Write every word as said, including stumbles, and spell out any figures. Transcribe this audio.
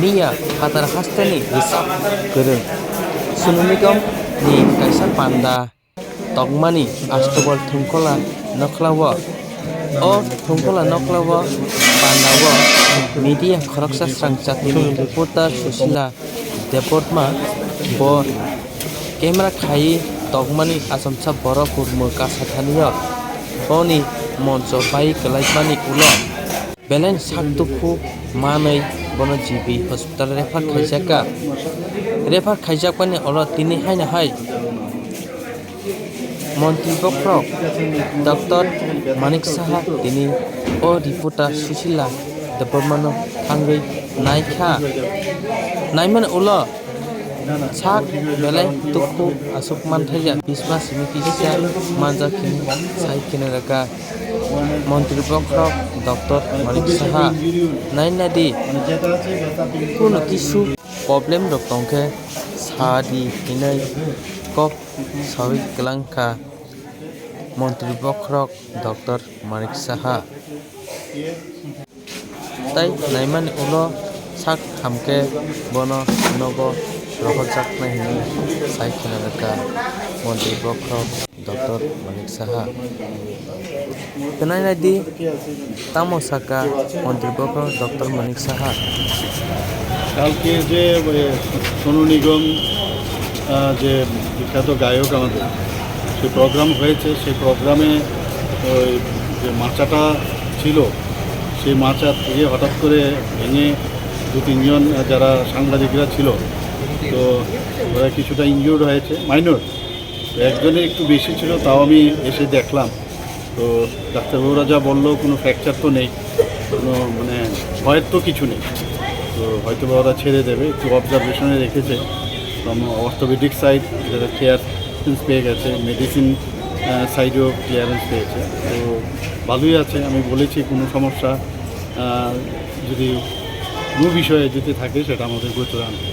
Miya phatar hasteni rwchap kwrwng Sonu Nigam ni kaisa panda tokmani Astobal Thumkola Nokhlao. O Thumkola Nokhlao pandao media khoroksa srangchatini reporter Susila Debbarma bo camera khai tokmani achomsa borok kurmo kasa thani o boni moncho pai kwlaimani ulo belai sak dukhu manwi bono G B hospital refer khaijak kha. Refer khaijakmani ulo tini haino hai Montri bokhorok Doctor Manik Saha tini o reporter Susila Debbarmano thangwi naikha. Naimani ulo sak belai dukhu aswk manthaiya, bisma simi kisa manjak hinwi sai kheno rwkha Montri bokhorok Doctor Manik Saha. Naina di, kunu kisu problem rok tongkhe sa di hinwi kok sawi kwlangkha Montri bokhorok Doctor Manik Saha. Tai naimani ulo sak hamkhe bono nogo rohorjaknai hinwi sai kheno rwkha Montri bokhorok Doctor Manik Saha. Khwnai nai di, tamo sakha Montri bokhorok Doctor Manik Saha. কালকে যে, ওই, সোনু নিগম, আহ, যে বিখ্যাত গায়ক আমাদের, সে প্রোগ্রাম হয়েছে, সেই প্রোগ্রামে ওই যে মাচাটা ছিল, সেই মাচা থেকে হঠাৎ করে ভেঙে দু তিনজন, আহ, যারা সাংবাদিকরা ছিল, তো ওরা কিছুটা ইনজিউর্ড হয়েছে, মাইনর। তো একজনের একটু বেশি ছিল, তাও আমি এসে দেখলাম। তো ডাক্তারবাবুরা যা বললো, কোনো ফ্র্যাকচার তো নেই, কোনো মানে ভয়ের তো কিছু নেই। তো হয়তো বা ওরা ছেড়ে দেবে, একটু অবজারভেশনে রেখেছে। তো আমার অর্থোপেডিক সাইড, এটা ক্লিয়ারেন্স পেয়ে গেছে, মেডিসিন, আহ, সাইডেও ক্লিয়ারেন্স পেয়েছে। তো ভালোই আছে, আমি বলেছি কোনো সমস্যা, আহ, যদি কোনো বিষয়ে যদি থাকে সেটা আমাদের গোচরে আনতে।